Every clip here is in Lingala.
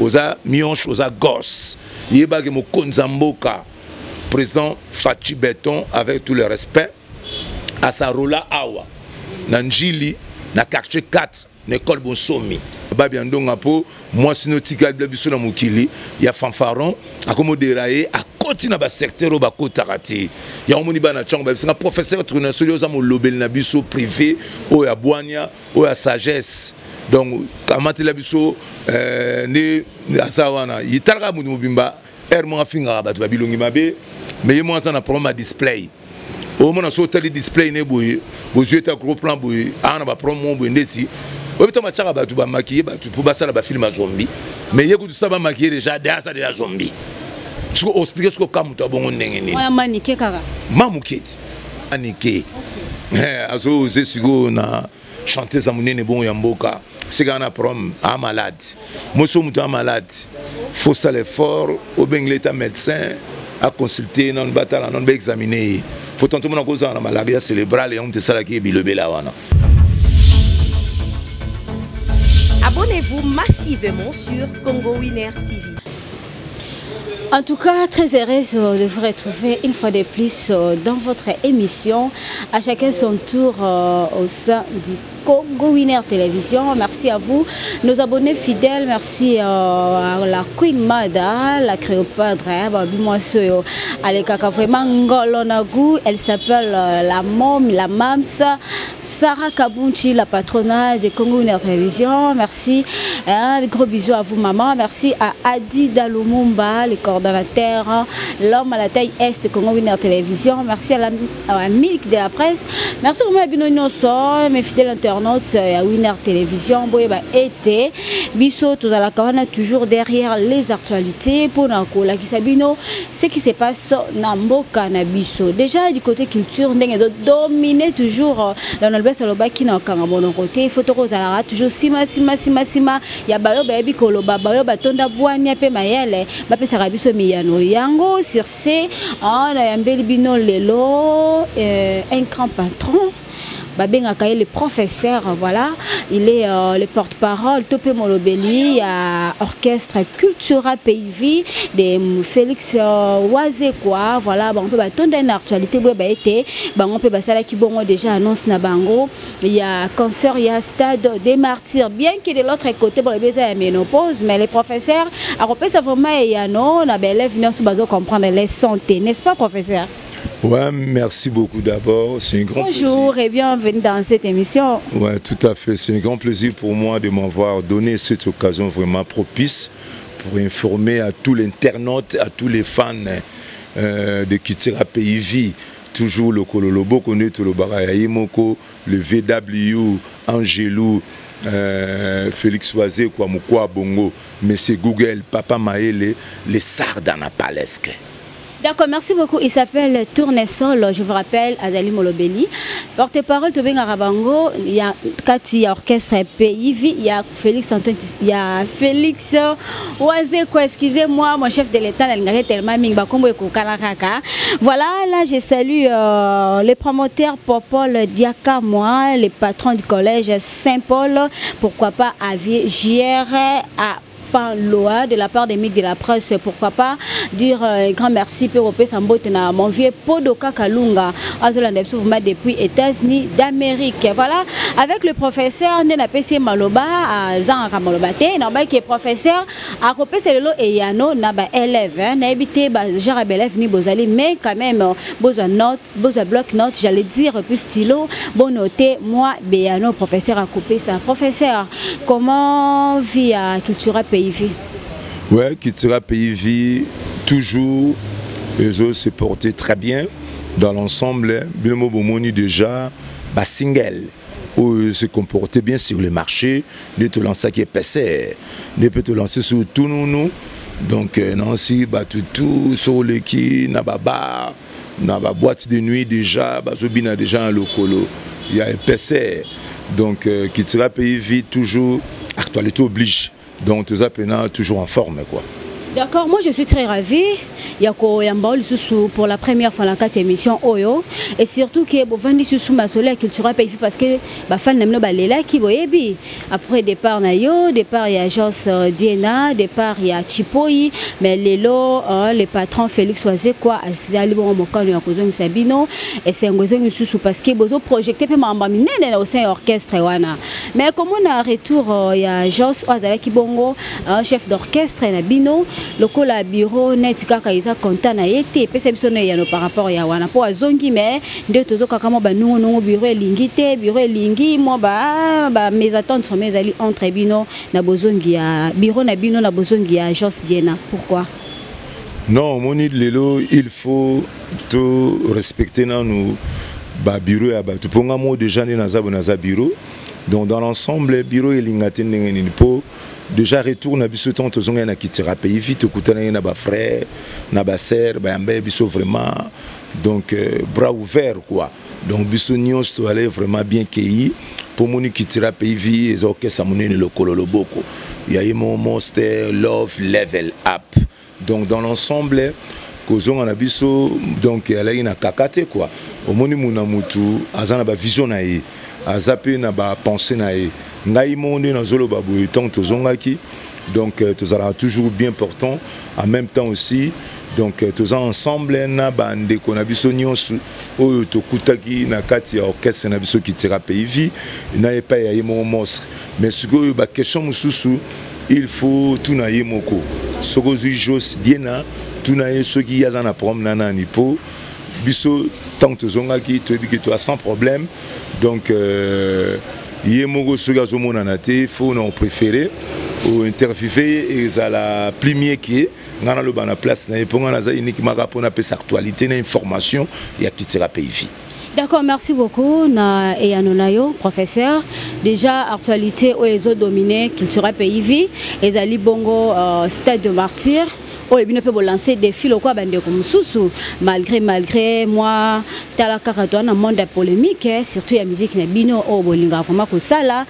Oza mionche, oza gosse. Yebaki mokonzi ya mboka président Fatshi Beton, avec tout le respect, asarola awa na Njili na quartier 4 na école Bonsomi. Babia Ndonga mpo mwasi notikali bila biso na mokili ya fanfaron, akomodera ye, akoti na basecteur oyo bakotaka te. Yango moni bana ntango babisinga professeur Tournesol, oza molobeli na biso privé oyo ya bwania, oyo ya sagesse. Donc kamatela biso nde aza wana, yetalaka moto mobimba. Heure moko afingaka bato babilongi mabe, mais ye moko aza na problème ya display. Omona so otali display ne boye, bozwi ete gros plan boye, aa na baproblème moko boye. Ndeti oyebi ntango batiaka bato bamaquiller bato mpo basala bafilm ya zombie, mais ye kutu sa bamaquiller déjà de aza déjà zombie. Siko oexpliquer siko ka moto abongo ndenge nini? Wana manike kaka. Ma moke ti manike azoose sikoyo na chanteuse ya monene bongo ya mboka, sika na problème a malade. Moso moto a malade, faut sala effort, obengela eta médecin aconsulte nanu, batala nanu, baexamine ye. Faut tanto mona kozala na malaria cérébrale, yango moto esalaki ye bilobela wana. Abonnez-vous massivement sur Congo Winner TV. En tout cas, très heureuse de vous retrouver une fois de plus dans votre émission. À chacun son tour au sein du Congo Winner Télévision. Merci à vous, nos abonnés fidèles. Merci à la Queen Mada, la Cléopâtre, hein, bah, moi, alekaka vraiment ngolo na goût. Elle s'appelle la môme, la mams, Sarah Kabunchi, la patronne de Congo Winner Télévision. Merci, hein, gros bisous à vous, maman. Merci à Adi Dalumumba, le coordonnateur, l'homme à la taille Est de Congo Winner Télévision. Merci à la Milk de la presse. Merci vraiment à bino nyonso, mes fidèles internautes à Winner Télévision. Boyeba été biso tozalaka wana toujours derrière les actualités pour na kolakisa bino ce qui se passe na mboka na biso. Déjà du côté culture, ndenge do dominer toujours dans le alobaki na kanga monoko te, il faut tozalaka toujours sima sima sima sima ya bayo bayebi koloba, bayo batonda bwania pe mayele, bapesaka biso miyano. Yango sur ce, na yambeli bino lelo un grand patron babengaka ye le professeur. Voilà, il est le porte-parole tope molobeli ya orchestre Cultura Pays Vie de Félix Wazekwa. Voilà, bango mpe batonda na actualité boye ba ete bango mpe basalaki bongo déjà annonce na bango ya concert ya stade des Martyrs, bien que de l'autre côté balobi eza ya ménopause, mais les professeurs akopesa vraiment eyano na baélève nyonso bazo comprendre les santé, n'est-ce pas, professeur? Ouais, merci beaucoup d'abord. C'est un grand Bonjour plaisir. Et bienvenue dans cette émission. Ouais, tout à fait. C'est un grand plaisir pour moi de m'avoir donné cette occasion vraiment propice pour informer à tous les internautes, à tous les fans de Kitira Pays Vie. Toujours le Kololobo, connaît tout le Baraya Moko, le VW, Angelou, Félix Wazekwa, Mukwa Bongo, Monsieur Google, Papa Maele, les Sardana Palesque. D'accord, merci beaucoup. Il s'appelle Tournesol, je vous rappelle, Azali Molobeli. Porte-parole tobenga Rabango, il y a kati orchestre Pays Vie, il y a Félix Antoine, il y a Félix Wazekwa, excusez-moi, mon chef de l'État, il y a tellement mingi, bakombo ekokala kaka. Voilà, là je salue les promoteurs Popol Diaka, moi, les patrons du collège Saint-Paul, pourquoi pas Avier JR à Loa de la part des mics de la presse, pourquoi pas dire un grand merci pour opesa mbote na mon vieux Podoka Kalunga azolanda biso vraiment depuis États-Unis d'Amérique. Voilà, avec le professeur nde napesi maloba azangaka maloba te, na ba ki professeur akopesa lelo eyano na ba élève, hein, nayebi te ba genre ba élève ni bozali, mais quand même bozwa note, bozwa bloc note, j'allais dire, puis stylo, bon noter moi beyano professeur akopesa. Professeur, comment vit à Cultura Pays Vie? Ouais, Cultura Pays Vie, toujours, les autres se portaient très bien dans l'ensemble. Binomo bomoni déjà, bah, single, où se comportait bien sur le marché, de te lancer qui est passé, de peut te lancer sur tout nous, nous. Donc, Nancy, bah, tout, tout, sur le qui, na baba, na ba boîte de nuit déjà, bah, Zobina déjà un locolo, il y a un PC. Donc, Cultura Pays Vie, toujours, actualité oblige. Donc, tout ça, toujours en forme, quoi. D'accord, moi je suis très ravie ya koyamba lisusu pour la première fois na kati émission oyo et surtout que bovandi susu masolo ya cultura pays parce que bafani na bino balelaki boyebi après départ na yo, départ ya Jos Diena, départ ya Chipoi, mais lelo le patron Félix Wazekwa azali bongo mokano ya kozongisa bino esengo ezongi lisusu parce que bozo projeter mpe makambo minene na au sein ya orchestre wana. Mais komona retour ya Jos oyo azalaki bongo chef d'orchestre na bino lokola bureau net kaka eza content na ye te, epesa biso na eyano par rapport ya wana mpo azongi, mais nde tozokaka mwa banungunungu, bureau elingi te, bureau elingi mwa ba mésentente vraiment ezali entre bino na bozongi ya bureau na bino na bozongi ya Jos Diena. Pourquoi? Non, omoni, lelo il faut to respecter nanu babureau ya bato, mpo nga mo déjà nde naza bo naza bureau. Donc dans l'ensemble, bureau elinga te ndenge nini, mpo déjà retour na biso, ntango tozongai na Cultura Pays Vie, tokutanaki na bafrère na basœur, bayamba ye biso vraiment, donc bras ouvert quoi. Donc biso nyonso toale vraiment bien kei, mpo moni Cultura Pays Vie eza orchestre monene, lokolo loboko ya ye mo monster love level up. Donc dans l'ensemble, kozonga na biso, donc alaki na kaka te quoi. Omoni, muna mutu aza na bavision na ye, aza mpe na bapensée na ye. Ngai moko nde nazoloba boye, ntango tozongaki, donc tozalaka toujours bien portant, en même temps aussi, donc toza ensemble na bandeko na biso nyonso oyo tokutaki na kati ya orchestre na biso Cultura Pays Vie na epai ya ye moko monstre. Mais sikoyo baquestion mosusu, il faut tuna ye moko. Soki ozwi Jos Diena, tuna ye soki ye aza na problème na nani, mpo biso ntango tozongaki, toyebi ke toya sans problème. Donc ye moko soki azomonana te, faut na opréféré ointerviewe ye, ezala plus mieux ke ngai naloba na place na ye, mpo ngai naza uniquement kaka mpo napesa actualité na information ya Cultura Pays Vie. D'accord, merci beaucoup na eyano na yo, professeur. Déjà actualité oyo ezodomine Cultura Pays Vie ezali bongo Stade de Martyr oyo bino mpe bolancer défi lokola bandeko mosusu, malgré moi tala kaka toa na monde ya polémique, surtout ya musique na bino oyo bolingaka vraiment kosala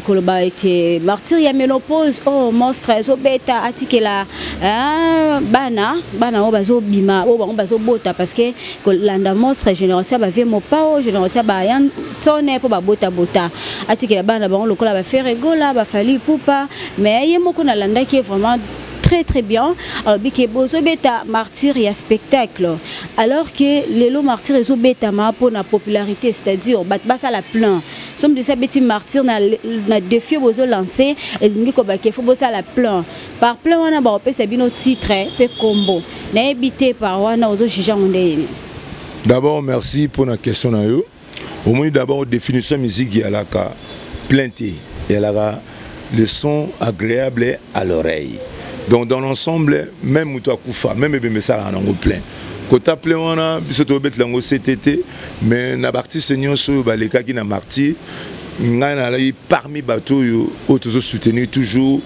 koloba ete martyr ya ménopause oyo monstre ezobeta atikela bana, bana oyo bazobima, oyo bango bazobota, parce que kolanda monstre, génération ya bavie mopao, génération ya baya ntone mpo babotabota, atikela bana bango lokola baFerre Gola, baFally Ipupa. Mais ye moko nalandaki ye vraiment très très bien, alobi ke bozobeta martyr ya spectacle, alors que lelo martyr ezobetama mpona popularité, c'est-à-dire bato basala plein. Soki desi abeti martyr na défi bozolancer, elingi kobake fo bosala plein. Par plein wana bakopesa bino titre mpe kombo. Nayebi te par wana ozojuge yango ndenge. D'abord merci pour la question na yo. Omoni, d'abord définition musique eyalaka plein te, eyalaka le son agréable à l'oreille. Donc dans l'ensemble, même moto akufa, même ebembe esalaka nango plein. Kota plein wana, biso tobetela yango ctt, mais na baartiste nyonso oyo balekaki na martyr, ngai nalaki parmi bato oyo tozosoutenir toujours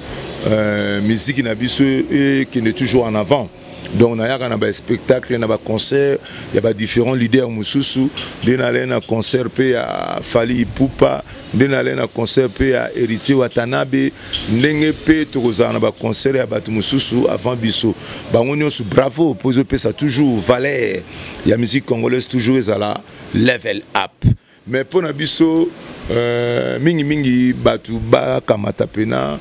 musique na biso ekende toujours en avant. Donc nayaka na baspectacle, na baconcert ya badifférents leaders mosusu, nde nalai na concert mpe ya Fally Ipupa, nde nalai na concert mpe ya Héritier Watanabe, ndenge mpe tokozala na baconcert ya bato mosusu avant biso. Bango nyonso bravo, mpo ezopesa toujours valeur ya musique congolaise, toujours ezala level up. Mais mpo na biso mingimingi bato bakamata mpena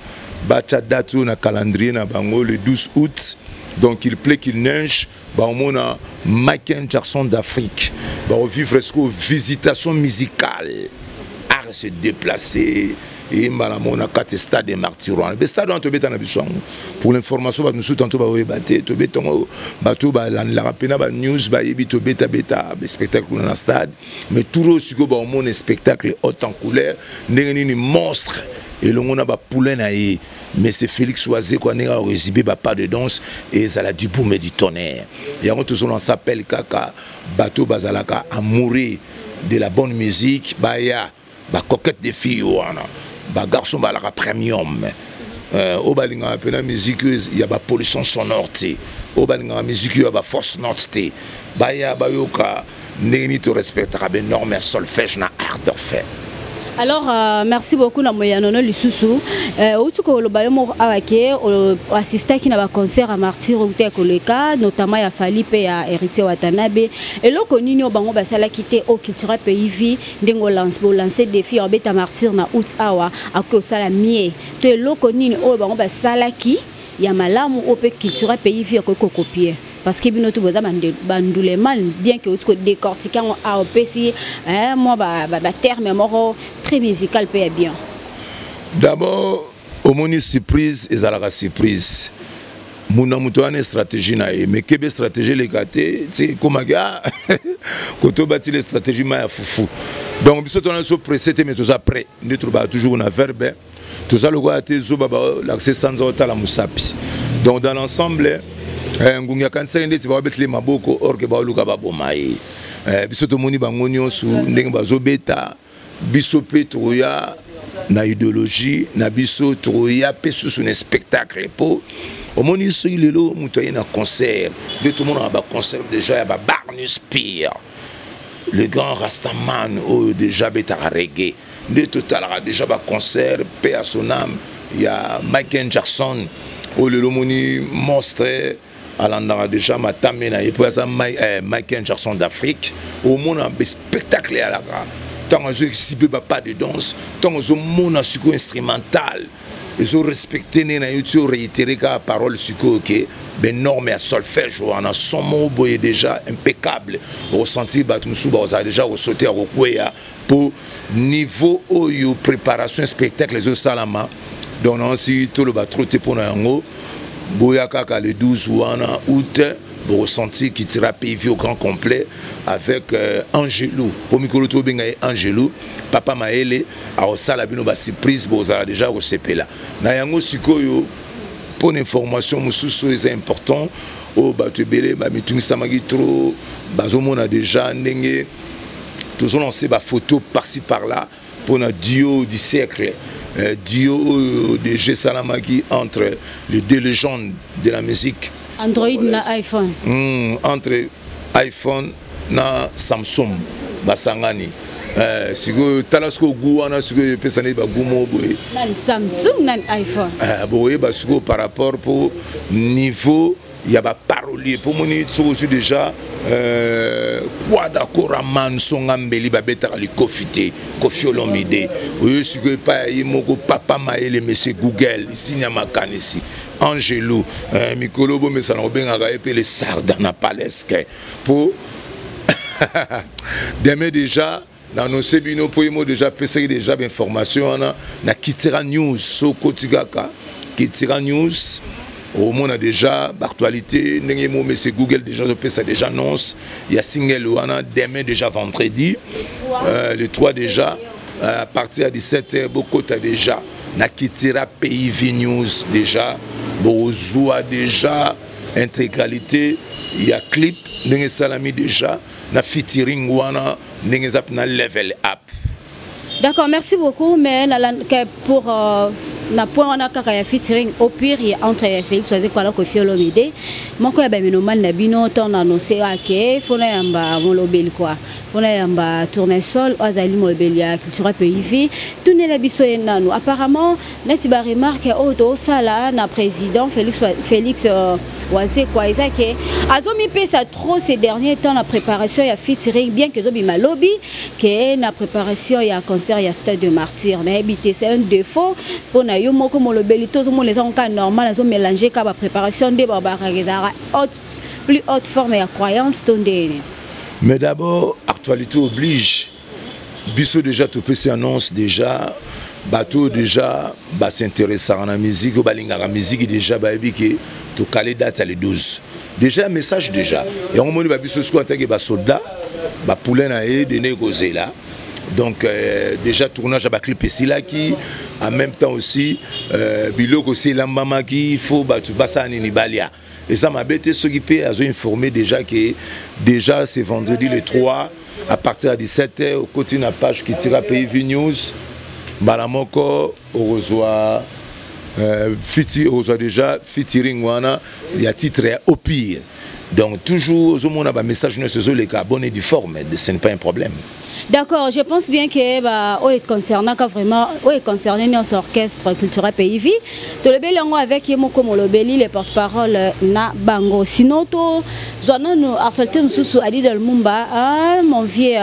batya date oyo na calendrier na bango, le 12 août. Donc il pleut qu'il neige, baomona Michael Jackson d'Afrique, baovivre sikoyo visitation musicale, art se déplacer, eyemba na mona kati stade de Martyr wana. Be stade wana tobeta na biso yango, pour l'information, bato mosusu tanto baoyeba te, tobeta yango. Bato balandelaka mpena banews bayebi, tobetabeta baspectacle kuna na stade. Mais tour oyo sikoyo baomona spectacle haute en couleur, ndenge nini monstre elongo na bapoulain na ye, mais c'est Félix Wazekwa, ndenge akoexhiber bapas de danse, ezala du boom et du tonnerre. Yango tozolansa appel kaka bato bazalaka amoureux de la bonne musique, baya bacoquette de filles wana, bagarçon balaka premium, oyo balingaka mpena musique oyo ya bapollution sonore te, oyo balingaka musique oyo ya bafausse note te, baya bayoka ndenge nini torespectaka banorme ya solfège na art d'orfèvre. Alors merci beaucoup na moyano no lisusu outi koloba yo moko awa ke assistaki na baconcert ya Martyr outi ya koleka, notamment ya Fally mpe ya Héritier Watanabe. Eloko nini oyo bango basalaki te o Cultura Pays Vie, ndenge olance défi ya obeta Martyr na août awa, akoki kosala mie to eloko nini oyo bango basalaki ya malamu oyo mpe Cultura Pays Vie akoki kocopier? Parce que bino to boza bandulema, bien que outi kodécortiquer yango awa, opesi mwa baterme moko très musical mpe ya bien. D'abord, omoni, surprise ezalaka surprise. Muna moto wana, stratégie na ye, mais kebe, stratégie eleka te ti ekomaki koto batili stratégie ma ya fufu. Donc biso tona so pressé te, mais toza prêt. Nde tolobaka toujours na verbe, toza lokola te zoba balakise sanza otala mosapi. Donc dans l'ensemble, ngungi akanisaki ndeti bakobetele maboko, or ke baoluka baboma ye. Biso tomoni bango nyonso ndenge bazobeta. Biso mpe tokoya na idéologie na biso, tokoya mpe susu na spectacle, mpo omoni, soki lelo moto aye na concert, nde tomonaka baconcert déjà ya baBurning Spear, le grand rastaman oyo déjà abetaka reggae, nde totalaka déjà baconcert mpe ya son âme ya Michael Jackson, oyo lelo omoni monstre alandaka déjà matambe na ye, mpo aza Michael Jackson d'Afrique. Omona baspectacle eyalaka ntango azo exhiber bapas de danse, ntango ozomona sikoyo instrumental ezorespecter ndenge na ye, ti oréitérer kaka parole sikoyo ke banorme ya solfège wana, son moko boye déjà impeccable. Okosentir bato mosusu bakozala déjà kosauter, ya kokweya, mpo niveau oyo préparation spectacle ezosalama. Donc naosi toloba trop te mpo na yango. Boya kaka le 12 wana août, bokosentir Cultura Pays Vie au grand complet avec Angelou, mpo mikolo tobenga ye Angelou Papa Mayele, akosala bino basurprise, bozala déjà kosepela na yango. Sikoyo, mpona information mosusu oyo eza important, oyo bato ebele bamitungisamaki trop, bazomona déjà ndenge tozolance bafoto par-ci par-là mpona duo du siècle, duo oyo déjà esalamaki entre les deux légendes de la musique. Android na iPhone. Entre iPhone na Samsung basangani. Sikoyo tala sikoyo gu wana, sikoyo epesa neti bagu moko boye. Nani Samsung, nani iPhone? Boyeba sikoyo par rapport mpo niveau ya baparolier, mpo moni soki ozwi déjà Kwada Koraman, Songa Mbeli, babetaka likofi te, Kofi Olomide, oyo sikoyo epai ya ye moko Papa Mayele, Monsieur Google, isinya makanisi, Angelo, mikolo bomesana kobengaka ye mpe le Sarda na Palesque, mpo demain déjà na annonce bino, mpo ye mo déjà apesaki déjà bainformation wana na Kitira News. So okoti kaka Kitira News, omona déjà baactualité ndenge mo Monsieur Google déjà ozopesa déjà annonce ya single wana. Demain déjà vendredi, le 3 déjà, à partir ya 17 h, bokota déjà na Kitira Pays Vie News, déjà bokozwa déjà intégralité ya clip ndenge esalami déjà na featuring wana, ndenge eza mpena level up. D'accord, merci beaucoup. Mais pour na point wana kaka ya featuring au pire ya entre ya Félix Wazekwa na Kofi Olomide, moko ya baminomane na bino, ntango annonce ake fona yamba molobeli quoi, mpona yamba Tournesol oyo azali molobeli ya Cultura Pays Vie, tunela biso ye nanu. Apparemment neti baremarque oyo tosala na président Félix Wazekwa eza ke azomipesa trop ces derniers temps na préparation ya featuring, bien que ezobima lobi, ke na préparation ya concert ya Stade de Martyr. Nayebi te, c'est un défaut mpona yo moko molobeli, tozomona eza kaka normal, azomélange kaka bapréparation nde babakaka ezalaka haute, plus haute forme ya croyance to ndeni? Mais d'abord, actualité oblige, biso déjà topesi annonce déjà, bato déjà bas'intéressaka na musique, oyo balingaka musique déjà bayebi ke tokale date ya le 12 déjà, message déjà yango moni babiso sikoyo antake basoldat bapoulain na ye dene kozela. Donc déjà tournage ya baclip esilaki, en même temps aussi biloko osi elambamaki, faut bato basala nini, balia. Eza mabe te soki mpe azoinforme déjà ke déjà c'est vendredi le 3 à partir ya 17 h. Okoti na page Kitira Pays Vie News, mbala moko okozwa fiti, okozwa déjà featuring wana ya titre ya au pire. Donc toujours ozomona bamessage nyonso ezoleka bonne et due forme, ce n'est pas un problème. D'accord, je pense bien que bah, oyo concernant vraiment, oyo concerné notre orchestre culturel Pays Vie, tolobeli yango avec ye moko molobeli, le porte-parole na bango. Sinon to zwa nanu actualité mosusu Adida Lumumba, ah, mon vieux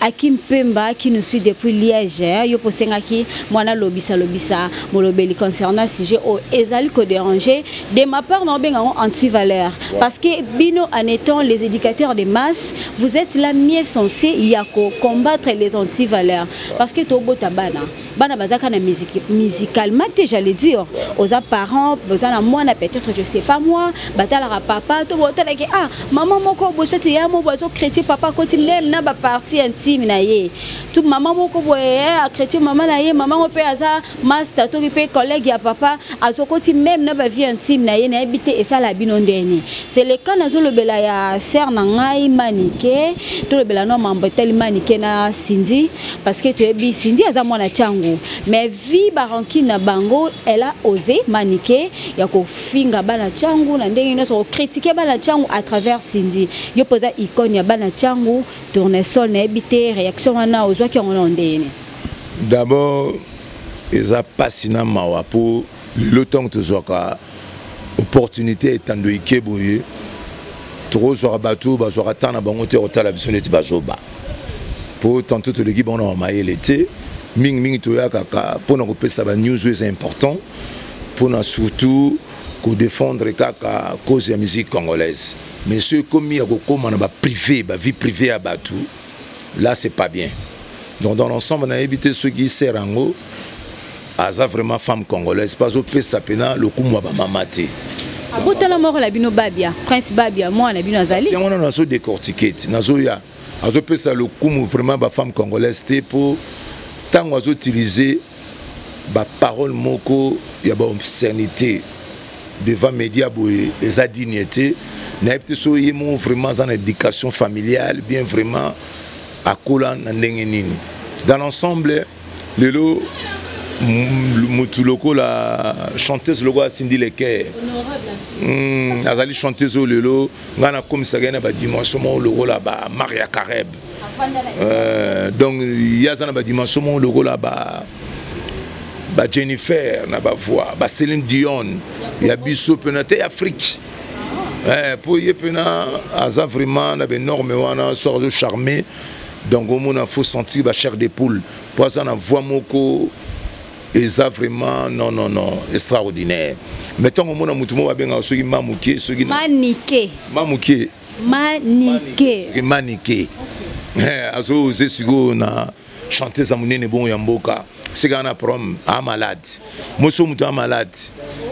Akim Pemba qui nous suit depuis Liège, hein, yo posengaki mwana lobisa lobisa molobeli concernant sujet oyo ezali ko déranger. De ma part, na obenga yango anti-valeur, parce que bino, en étant les éducateurs de masse, vous êtes là mieux censé ya ko combattre les anti-valeurs, parce que tobota bana, bana bazaka na musique musicalement te, j'allais dire, oza parent, oza na mwana, peut-être, je sais pas moi, batalaka papa to botalaki, ah, mama moko bosoti ya mo bazo chrétien, papa koti même na ba partie intime na ye, tout mama moko boye a chrétien mama na ye, mama ngo mpe aza master toki mpe collègue ya papa, azokoti même na ba vie intime na ye. Nayebi te esala bino ndeni. C'est le cas nazolobela ya sœur na ngai Manike. Tolobela no mambo etali Manike na Cindy, parce que toyebi Cindy aza mwana Tshangu, mais vu barancune na bango, elle a osé, Manike, ya kofinga bana Tshangu na ndenge nyonso, kocritiquer bana Tshangu à travers Cindy. Yo mpoza icône ya bana Tshangu, Tournesol, nayebi te réaction wana ozwaki yango na ndenge. D'abord, eza mpasi na mawa mpo lelo ntango tozwaka opportunité etando ike boye, tokozwaka bato bazwaka ntan na bango te kotala biso neti bazoba, mpo tantôt toleki bango na bamayele te. Mingimingi toyakaka mpona kopesa banews oyo eza important, mpona surtout kodéfendre kaka cause ya musique congolaise. Mais soki ekomi ya kokóma na baprivé, bavie privé ya bato, là c'est pas bien. Donc dans l'ensemble, nayebi te soki sœur yango aza vraiment femme congolaise, mpo azopesa mpena lokumu ya bamama te. Abotala moko na bino, Babia, Prince Babia, mwana bino azali. Yango wana nazodécortiquer ti nazoya. Azopesa lokumu vraiment bafemme congolaise te, mpo ntango azoutiliser baparole moko ya baobscénité devant média boye, eza digne te. Nayebi te so ye moko vraiment aza na éducation familiale bien, vraiment akola na ndenge nini. Dans l'ensemble, lelo mutu lokola chanteuse lokola Cindy Le Cœur, azali chanteuse oyo lelo ngai nakomisaka ye na badimension moko lokola ba Maria Careb. Donc ye aza na badimension moko lokola ba Jennifer na bavoix, ba Céline Dion ya biso mpena te, Afrique, mpo ye mpena aza vraiment na banorme wana. So azocharme, donc omona faut sentir bachair de poule, mpo aza na voix moko eza vraiment, non, non, non, extraordinaire. Mais ntango omona motu moko babengaka soki Mamoke, soki Manike. Mamoke. Manike. Manike azoose sikoyo na chanteuse ya monene bongo ya mboka, sika na problème, a malade. Moso moto a malade,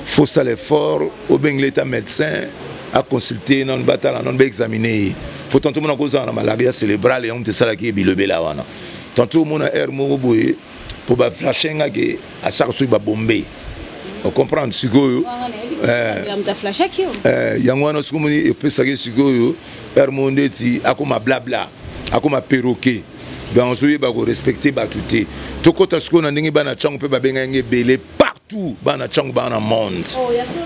faut sala effort, obengela eta médecin aconsulte nanu, batala nanu, baexamine ye, po tantôt omona kozala na malaria cérébrale, yango moto esalaki ye bilobela wana. Tantôt omona aire moko boye, mpo baflashe ngaki asaka soki babombe, ocomprendre sikoyo yango wana. Soki omoni epesaki sikoyo aire moko ndeti akoma blabla, akoma perroquet, donc ozoyeba korespecte bato te. Tokɔta sikoyo na ndenge bana Tshangu mpe babengaki ebele partout, bana Tshangu, bana na monde,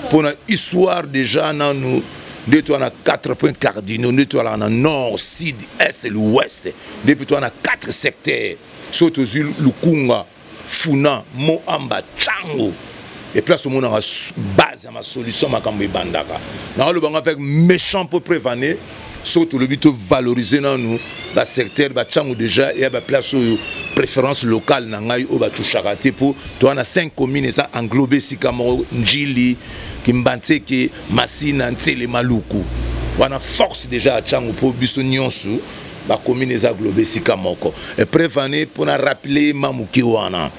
mpona histoire déjà nanu nde toza na 4 points cardinaux, nde toalaka na nord, sud, est, l'ouest, nde mpe toza na 4 secteurs. Soki tozwi Lukunga, Funa, Moamba, Tshangu, et place omonaka base ya masolution, makambo ebandaka. Nakalobanga avec méchant mpo prévane, soki tolobi tovalorize nanu basecteur baTshangu déjà, eya baplace oyo préférence locale na ngai oyo batushaka te, mpo toza na 5 commune eza englobe esika moko: Njili, Kimbanseke, Masina, Ntsele, Maluku. Wana force déjà ya Tshangu, mpo biso nyonso bacommune eza englobe esika moko. Et preuve mpona rappeler ma moke wana,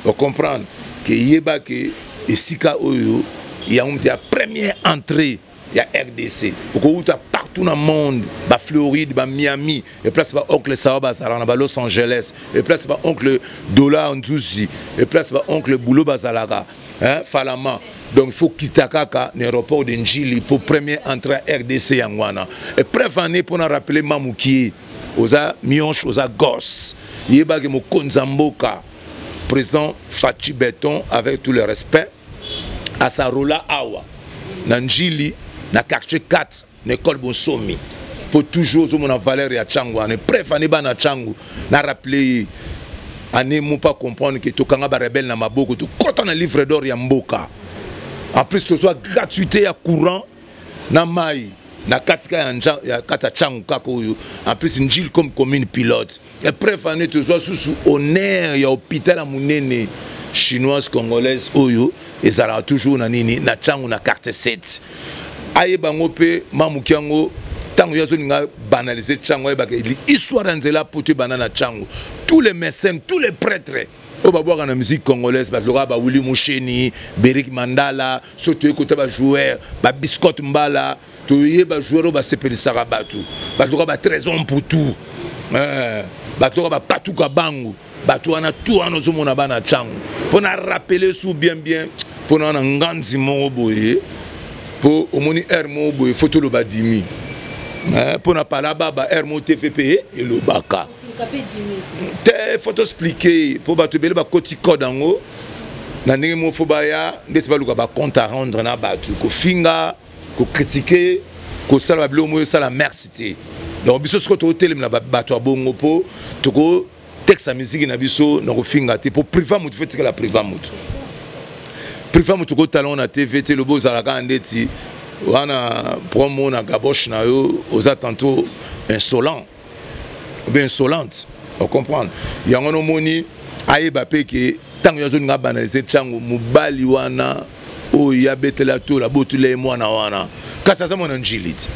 ocomprendre ke yeba ke esika oyo yango moto ya première entrée ya RDC, okouta partout na monde, bafloride, bamiami, eplace baoncle Sawa bazalaka na balos Angeles, eplace baoncle Dollar Nzuzi, eplace baoncle Bulo bazalaka, hein, Falama. Donc il faut kita kaka na aéroport de Njili pour première entrée ya RDC, yango wana. Et preuve ane mpona rappeler Mamukie, oza mionche, oza gosse, yebaki mokonzi ya mboka, président Fatshi Béton, avec tout le respect, asarola awa na Njili, na quartier 4, na école Bonsomi. Mpo toujours ozomona valeur ya Tshangu wana. Bref, ane bana Tshangu na rappeler ye ane mo pa comprendre ke tokanga barebelles na maboko, tokɔta na livre d'or ya mboka. En plus, tozwa gratuité ya courant na mai na kati ka ya kati ya Tshangu kaka oyo. En plus, Njili comme commune pilote. Et bref, ane tozwa susu honneur ya hôpital ya monene chinoise congolaise oyo ezalaka toujours na nini, na Tshangu, na quartier 7. Ayeba yango mpe mamuki yango. Ntango yo azolinga banaliser Tshangu, ayebaka histoire ya nzela poto ebanda na Tshangu. Tous les mécènes, tous les prêtres oyo babwaka na musique congolaise, bato lokola bawili Musheni, Berik Mandala, so toye kota bajoueur babiscotte mbala, toye bajoueur oyo basepelisaka bato, bato lokola batrésor Mputu, bato lokola bapatuka bangu, bato wana tu wana ozomona bana Tshangu. Mpo na rappeler su bien bien, mpo na wana nganzi moko boye, mpo omoni aire moko boye, fo toloba dimi mpo na pala baba aire moko tv mpe elobaka te. Fo toexpliquer mpo bato ebele bakoti code yango na ndenge moko. Fo baya ndeti baluka bacompte à rendre na bato, kofinga, kocritiquer, kosala babiloko moko esala merci te. Donc biso sikoyo tokotelemela bato ya bongo, mpo tokotekisa misiki na biso na kofinga te. Mpo priva motu, fo etikala priva motu, priva motu. Kotala ngo na TV te. Lobi ozalaka kaka ndeti wana promo na gaboshe na yo, oza tantôt insolent ou bien insolente, ocomprendre yango. Nomoni ayeba mpe ke ntango yo azolinga banaliser ntango mobali wana oyo abetela tola botula ye mwana wana, kasi aza mwana Njili ti,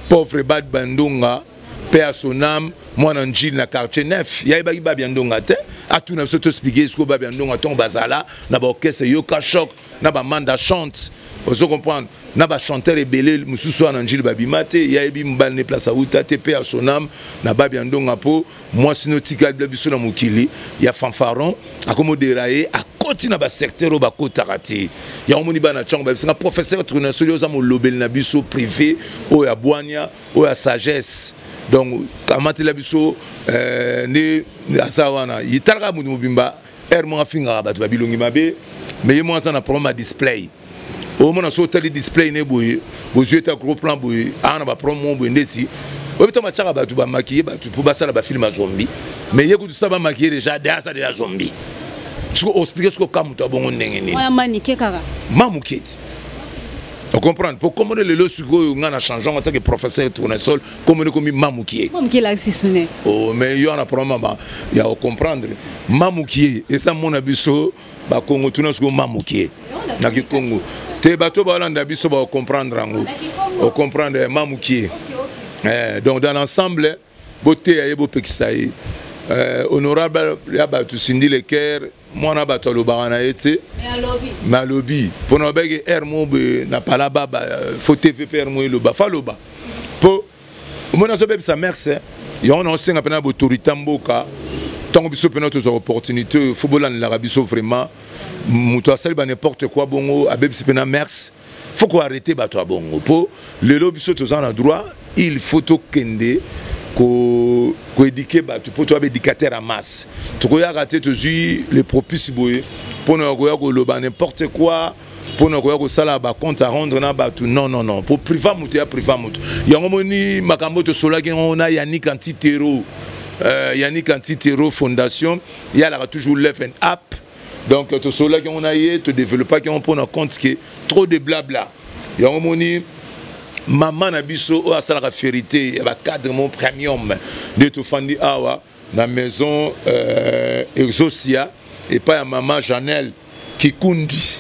pauvre Bad Bandunga, mpe ya son âme, mwana Njili na quartier 9. Yayebaki Babi ya Ndonga te. Atuna biso, toexpliquer sikoyo Babi ya Ndonga ntongo bazala na baorchestre Yoka Choc na bamanda chante, ozo comprendre, na bachanteur ebele mosusu wana Njili babima te. Yayebi mobali ne place awuta te, mpe ya son âme na Babi ya Ndonga, mpo mwasi notikali biso na mokili ya fanfaron, akomodera ye, akoti na basecteur oyo bakotaka te. Yango moni bana ntango babisinga professeur Tournesol, oza molobeli na biso privé oyo ya bwania, oyo ya sagesse. Donc amatela biso nde aza wana, yetalaka moto mobimba. Aire moko afingaka bato babilongi mabe, mais ye moko aza na problème ya display. Omona so otali display ne boye, bozwi ete gros plan boye, aa na baproblème moko boye. Ndeti oyebi ntango batiaka bato bamaquiller bato mpo basala bafilm ya zombie, mais ye kutu sa bamaquiller déjà de aza déjà zombie. Siko oexpliquer siko ka moto abongo ndenge nini? Manike kaka. Ma moke ti ocomprendre mpo komona lelo sikoyo ngai na changeant en tant que professeur Tournesol, komona ekomi Mamukie. Mamukie elakisi sune. Oh, mais yo wana problème ya ocomprendre Mamukie eza mona biso bakongo. Tuna sikoyo Mamukie na kikongo te, bato balanda biso baocomprendre yango, ocomprendre Mamukie. Donc dans l'ensemble, boteya ye, bopekisa ye. Honorable ya bato Cindy Leker, mwana bato alobaka na ye te, me alobi mpona babaki aire mo boye na pala baba, fo TV mpe aire mo eloba, fa aloba mpo omoni azobebisa merce yango. Na osenga mpena baautorité mboka, ntango biso mpena tozwa opportunité oyo, fo bolandelaka biso vraiment. Moto asali ba n'importe quoi bongo, abebisi mpena merce, faut koarrêter bato ya bongo, mpo lelo biso toza na droit. Il faut tokende koéduquer bato mpo toya baéducateur ya masse. Tokoyaka te, tozwi le propice boye mpona koya koloba n'importe quoi, mpona koya kosala bacompte à rendre na bato. Non, non, non, po priva moto ya priva moto yango. Moni makambo tosolaki yango na Yannick Antitero, Yannick Antitero Fondation yalaka toujours left and up. Donc tosolaki yango na ye, todéveloppaki yango mpona compte ke trop de blabla. Yango moni mama na biso oyo asalaka fierté ya bacadre mo premium nde tofandi awa na maison Exosia epai ya mama Janel Kikundi.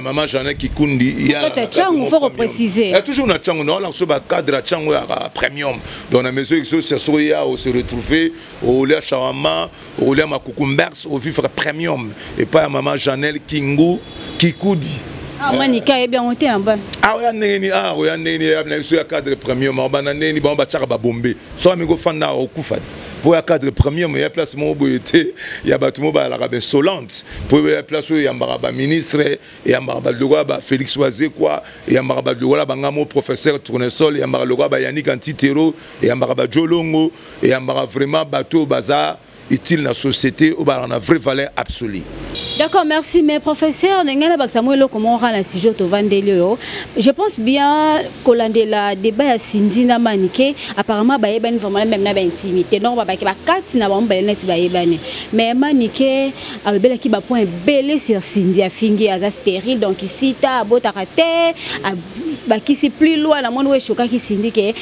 Mama Janel Kikundi. Ntango faut repréciser. Toujours na ntango naolaka so bacadre ya ntango ya premium. Donc na maison Exosia, soki ya ose retrouver, olia shawarma, olia makukumbers, ovivre premium epai ya mama Janel Kingu Kikudi. Manike ayebi yango te na bana. Aoya ndenge nini? Oya ndenge nini na biso ya cadre premium? Abanda ndenge nini? Bango batiaka babombe so amiki ofanda, okufa. Mpo ya cadre premium ya place moko boye te ya bato mo bayalaka bainsolente, mpo ya place oyo eyambaka baministre, eyambaka bato lokola baFélix Wazekwa, eyambaka bato lokola bangamo professeur Tournesol, eyambaka lokola baYannick Antitero, eyambaka bajolongo, eyambaka vraiment bato oyo baza utile na société, oyo bazalaka na vraie valeur absolue. D'accord, merci. Mais professeur, ndenge na bakisa mwa eloko moko kaka na sujet tovandeli oyo, je pense bien kolandela débat ya Cindy na Manike, apparemment bayebani vraiment même na baintimité, donc babaki bakati na bango mibale neti bayebani. Mais Manike alobelaki bapoint ebele sur Cindy, afingi aza stérile, donc isita abotaka te, bakisi plus loin. Namoni oyo eshokaki Cindy ke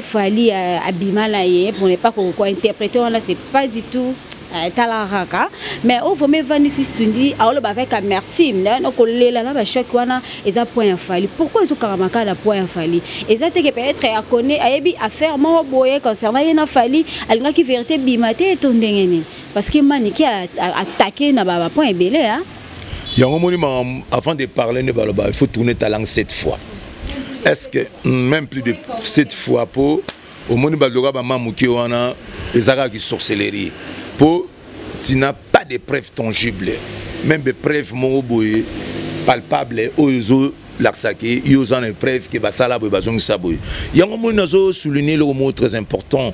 Fally abima na ye, pour ne pas kointerpréter wana, c'est pas du tout tala kaka. Mais oyo vraiment evandisi Cindy, aoloba avec amertume na kolela na bachoc wana, eza point ya Fally. Pourquoi ezokangama kaka na point ya Fally? Eza te ke peut-être akone ayebi affaire moko boye concernant ye na Fally, alingaki vérité bima te, to ndenge nini? Parce que Maniki attaqué na bapoint ebele. Yango moni, avant de parler nde baloba, il faut tourner ta langue sept fois, est-ce que même plus de sept fois, po omoni babiloko bama moke wana eza kaka sorcellerie, po tu n'as pas de preuves tangibles, même de preuves moko boye palpable oyo ezolakisaki yo oza na preuve ke basala boye, bazongisa boye. Yango moni nazosouligne eloko moko très important: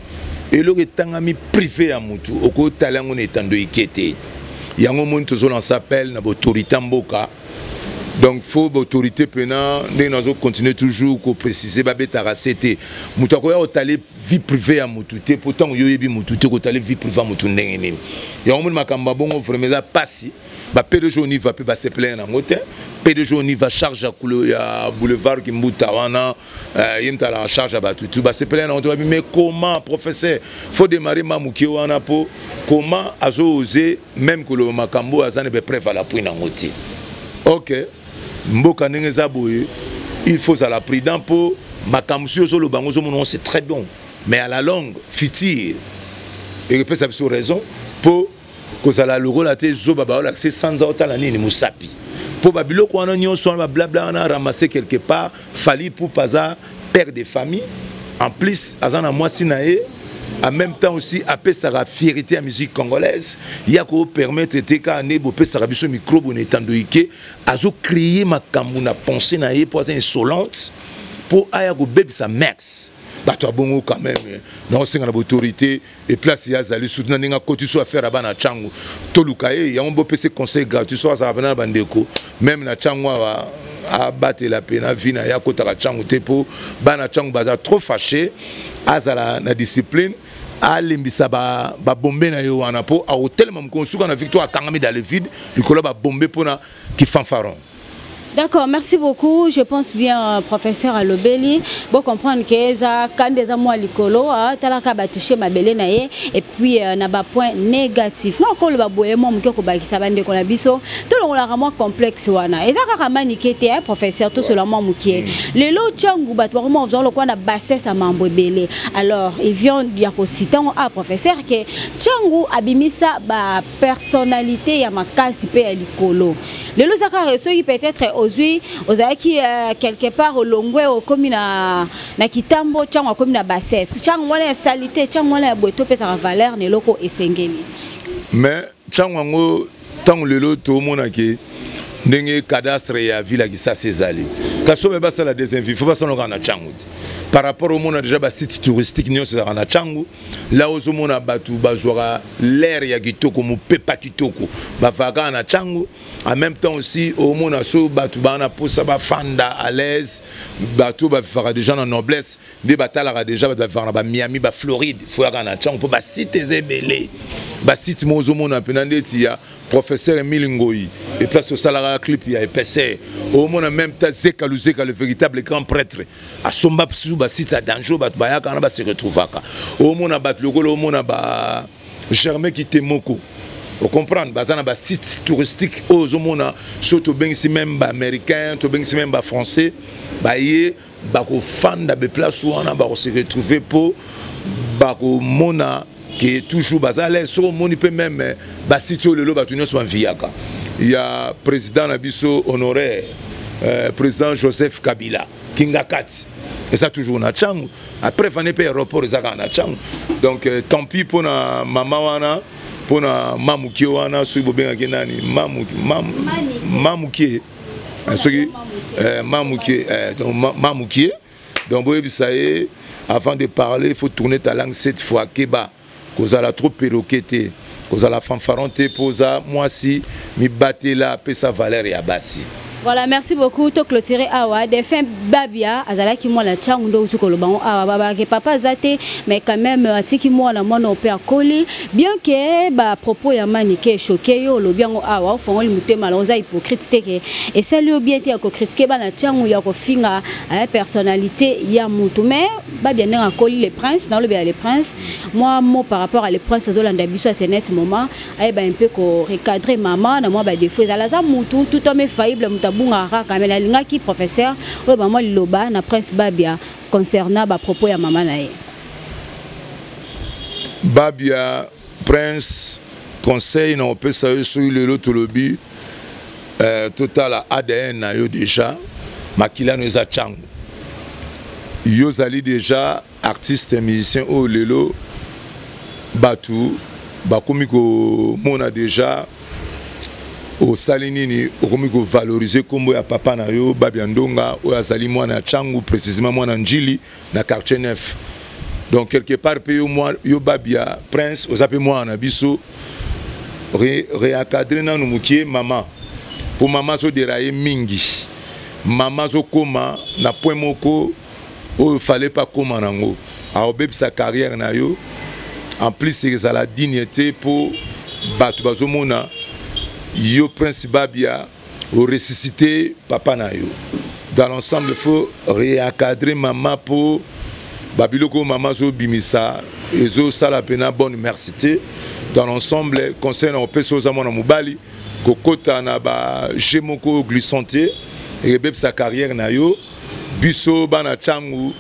eloko etangami privé ya motu, okotala yango na etando eke te. Yango moni tozolancer appel na baautorité mboka. Donc faut baautorité mpena, ndenge nazocontinue toujours koprécise, babetaka se te. Moto akoya kotala vie privée ya motu te, po ntango yo oyebi motu te, kotala vie privée ya motu ndenge nini? Yango moni makambo ya bongo vraiment eza pasi. Ba PDG Oniva mpe basepelene nango te. PDG Oniva, charge ya boulevard Kimbuta wana, ye moto ala en charge ya bato tu, basepelene nango te. Babi: mais comment, professeur, faut démarrer ma moke wana, po comment azo ose même koloba makambo oyo aza na bapreuve à l'appui nango te? Ok, mboka ndenge eza boye, il faut ozala prudent, mpo makambo soki ozoloba yango, ozomona c'est très bon, mais à la longue future ekopesa biso raison, mpo kozala lokola te zoba baolakisa sanza otala nini mosapi, mpo babiloko wana nyonso wana, bablabla wana ramassé quelque part. Fally Ipupa aza père de famille, en plus aza na mwasi na ye, en même temps aussi apesaka fierté ya musique congolaise. Ya kopermettre te kaka nde bopesaka biso micro na etando ike, azocréer makambo na pensée na ye, mpo aza insolente, mpo aya kobebisa max bato ya bongo. Quand même naosenga na baautorité e place ye azali, surtout na ndenge akoti so affaire ya bana ntango toluka ye. Yango bopesa conseil gratuit, so azala mpena na bandeko même na ntango awa, abatela mpe na vie na ye, akotaka ntango te, mpo bana ntango baza trop fâché. Azala na discipline, alembisa babombe na ye wana, mpo akotelema mokolo suka na victoire, akangami dans le vide likolo ya babombe mpona kifanfaron. D'accord, merci beaucoup. Je pense bien, professeur Alobeli, bon comprendre que ça quand des moi likolo, talaka ba toucher mabele na ye et puis na ba point négatif. Non ko ba boye mo muke ko bakisa bande ko na biso. To longola mwa complexe wana. Eza kaka Manike te, hein, professeur, tout cela moi mukie. Lelo Tshangu bato vraiment ozon lokwa na bassesse mambo ebele. Alors, il vient ya ko citer ah professeur que Tshangu abimisa ba personnalité ya makasi pe ya likolo. Lelo zaka soki peut-être ozwi ozalaki quelque part, olongwe, okomi na kitambo, ntango akomi na bassesse, ntango wana ya salité, ntango wana ya boye, topesaka valeur na eloko esengeli. Mais ntango yango, ntango lelo tomonaki ndenge cadastre ya ville ya Kisasa ezali, kasi oyo basala deuxième ville, faut basala kaka na Ntango te. Par rapport omona déjà basite touristique nyonso ezalaka na Ntango la, ozomona bato bazwaka l'air ya kitoko, mopepa kitoko, bafaka kaka na Ntango. En même temps aussi omona so bato baa na mposa bafanda à l'aise, bato bavivaka déjà na noblesse nde batalaka déjà bato bavivaka na bamiami, bafloride, faut yaka na Ntango, mpo basite eza ebele. Basite mo ozomona mpena ndeti ya professeur Emile Ngoi et place tosalaka clip ya épaisseur, omona même ta Zeka Luzeka, le véritable grand prêtre, asomba susu basite ya danger, bato bayaka wana base retrouvaka. Omona bato lokola omona ba Germain Kitemoko, ocomprendre, baza na basite touristique oyo ozomona so tobengisi même baaméricain, tobengisi même bafrançais, baye bakofanda beplace wana, bakose retrouver, mpo bakomona ke toujours baza à l'aise. Soki omoni mpe même basite oyo lelo bato nyonso baviyaka ya président na biso honoraire, président Joseph Kabila, Kingakati, eza toujours na Ntango. Après fane mpe aéroport eza kaka na Ntango. Donc tant pis mpona mama wana, mpona mamukie wana, soki bobengaki nani, mamukie, soki mamukie, donc mamukie. Donc boyebisa ye, avant de parler, il faut tourner ta langue sept fois. Keba kozala trop perroquet te. Kozala fanfaron te mpo oza mwasi, mibatela, pesa valeur ya basi. Voilà, merci beaucoup. To clôturer awa. Défunt Babia, azalaki mwana Tshangu ndo uti koloba ngo awa babake papa azate, mais quand même atiki mwana mwana ope akoli, bien que ba propos ya Manike choqué yo olobi yango awa ofongoli motema la oza hypocrite te ke esali yo bien te ya kocritiquer bana Tshangu ya kofinga personnalité ya mutu. Mais Babia ndenge akoli le prince, na olobela le prince, moi mot par rapport à le prince azolanda biso à ce net moment ayeba un peu ko recadrer maman na mwa ba défaut ezala aza mutu, tout homme est faillible, mutu abungaka kaka, mais nalingaki professeur oyo bamwa liloba na prince Babia concernant ba propos ya mama na ye. Babia prince, conseil na opesa yo soki lelo tolobi totala ADN na yo déjà, makila no eza Tshangu, yo ozali déjà artiste musicien oyo lelo bato bakomi komona déjà osali nini, okomi kovaloriser nkombo ya papa na yo Babia Ndonga oyo azali mwana ya Tshangu, précisément mwana Njili na quartier 9. Donc quelque part mpe yo, yo Babia prince oza mpe mwana na biso, réencadre nanu mokie mama mpo mama azodérailler mingi, mama azokóma na point moko oyo fallait pas kóma nango, aobebisa carrière na yo. En plus ezala digne te mpo bato bazomona yo prince Babia oressuscité papa na yo. Dans l'ensemble, faut réencadrer mama mpo babiloko oyo mama azobimisa ezosala mpena bonne merci te. Dans l'ensemble, conseil na opesa, oza mwana mobali, kokota na bajeu moko glissant te, ekebebisa carrière na yo. Biso bana Tshangu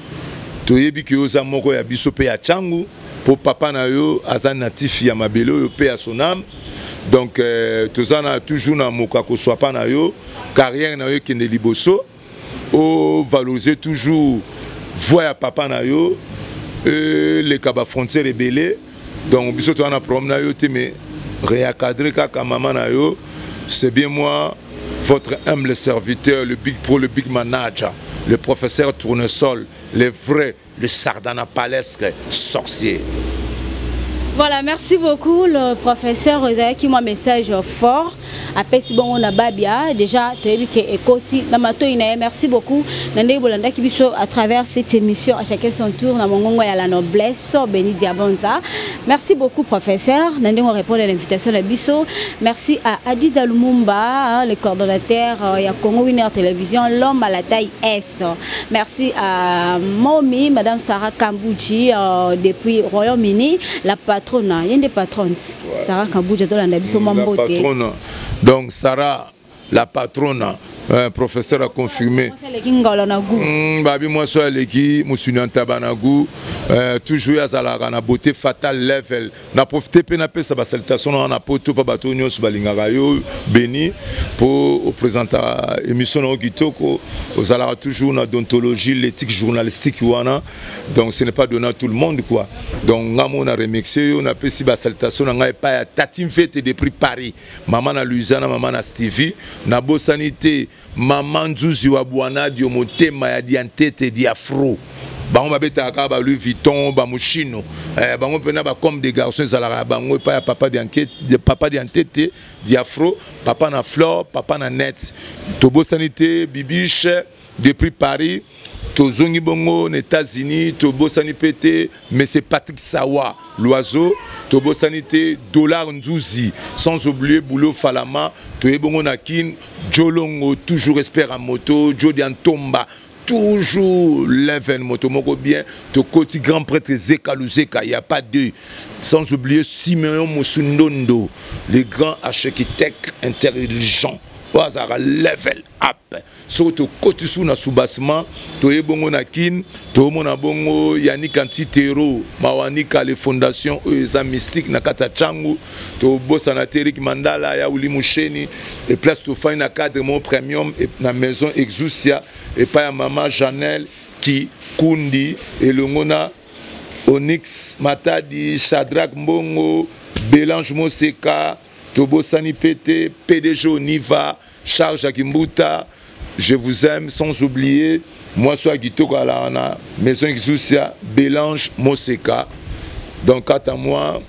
toyebi ke oza moko ya biso mpe ya Tshangu mpo papa na yo aza natif ya mabele oyo mpe ya sonam. Donc toza na toujours na moka koswa pa na yo, carrière na yo ekende liboso, ovaloriser toujours voix ya papa na yo eleka bafrontière ebele. Donc biso toza na problème na yo te, mais réencadrer kaka mama na yo. C'est bien moi, votre humble serviteur, le big pro, le big manager, le professeur Tournesol, le vrai, le sardanapalesque sorcier. Voilà, merci beaucoup le professeur ezalaki mwa message fort apesi bongo na Babia, déjà toyebi ke ekoti na matoi na ye. Merci beaucoup na ndenge bolandaki biso à travers cette émission À chacun son tour na mongongo ya la noblesse Beni Diabonza. Merci beaucoup professeur na ndenge répondre à l'invitation na biso. Merci à Adida Lumumba, le coordonnateur ya Congo Winner Télévision, l'homme à la taille S. Merci à Momi, madame Sarah Kambouchi depuis Royaume-Uni, la patronne, il y a des patronnes. Ouais. Sarah Kambouchi, tolanda biso mambote. La patronne. Donc Sarah, la patronne, professeur a confirmé. Babi mwasi aleki mosuni ya ntaba na gu, toujours azalaka na beauté fatale level. Na profite mpe napesa basalutation na wana poto mpo bato nyonso balingaka yo Beni mpo oprésenta émission na yo kitoko, ozalaka toujours na déontologie, l'éthique journalistique wana. Donc ce n'est pas donné à tout le monde quoi. Donc nga mo na remercier yo, napesi basalutation na ngai epai ya Tati Mfete depuis Paris, mama na Louisiana, mama na Stevie. Nabosani te mama Nzuzi wa Bwanadio, motema ya diantete diafro. Bango babetaka kaka ba Louis Vuitton, bamoshino, bango mpena bacomme des garçons ezalaka ya bango epai ya papa papa diantete diafro, papa na Flore, papa na Net. Tobosani te Bibiche depuis Paris. Tozongi bongo na États-Unis, tobosani mpe te monsieur Patrick Sawa l'oiseau, tobosani te Dollar Nzuzi, sans oublier Boulot Falama. Toye bongo na Kin, Jolongo, toujours espère à moto Jodi Antomba, toujours level moto moko bien. Tokoti grand prêtre Zeka Luzeka, il y a pas deux, sans oublier Simeon Mosundondo, le grand architecte intelligent oyo azalaka level up. Soki tokoti su na soubassement, toye bongo na Kine, toomona bongo Yanik Antitero Mawanika, le fondation oyo eza mystique na kati ya Ntangu. Tobosana te Erik Mandala ya Uli Musheni e place tofandi na cadre mo premium na maison Exousia epai ya mama Janel Kikundi elongo na Onyx Matadi, Shadrack Mbongo, Belange Moseka. Tobosani mpe te PDG Oniva Charge ya Kimbuta, je vous aime, sans oublier mwasi ya kitoko alaka na maison Exousia, Belange Moseka. Donc quant à moi,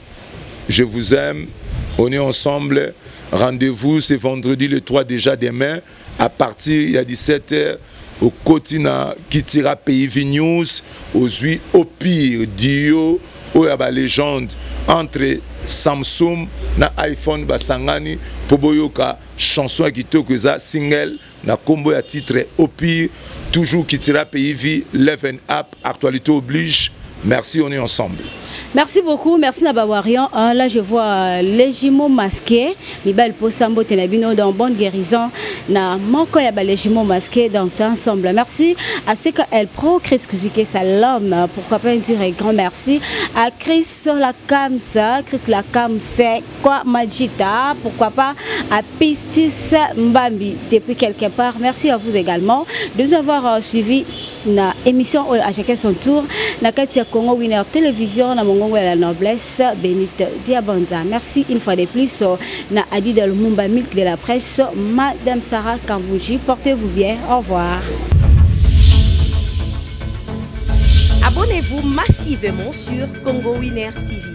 je vous aime. On est ensemble. Rendez-vous, c'est vendredi le 3 déjà demain, à partir ya 17h. Okoti na Kitira PV News, ozwi au pire duo oyo ya balégende entre Samsung na iPhone basangani mpo boyoka chanson ya kitoko, eza single na nkombo ya titre Au pire. Toujours Kitira PV, 11 app, actualité oblige. Merci, on est ensemble. Merci beaucoup, merci na Bawarian. Hein, là, je vois les jumeaux masqués. Mibal Posambo Tenabino dans Bonne Guérison. Na moko ya ba les jumeaux masqués dans ensemble. Merci à CKL Pro, Chris Kuzuke Salom. Pourquoi pas dire un grand merci à Chris Lakamsa, Chris Lakamse, quoi Majita. Pourquoi pas à Pistis Mbambi depuis quelque part. Merci à vous également de nous avoir suivi na émission oyo à chacun son tour na kati ya Congo Winner Télévision, na mongongo ya la noblesse Benite Diabanza. Merci une fois de plus na Adida Lumumba, Milk de la presse, Madame Sarah Kambouji. Portez-vous bien, au revoir. Abonnez-vous massivement sur Congo Winner TV.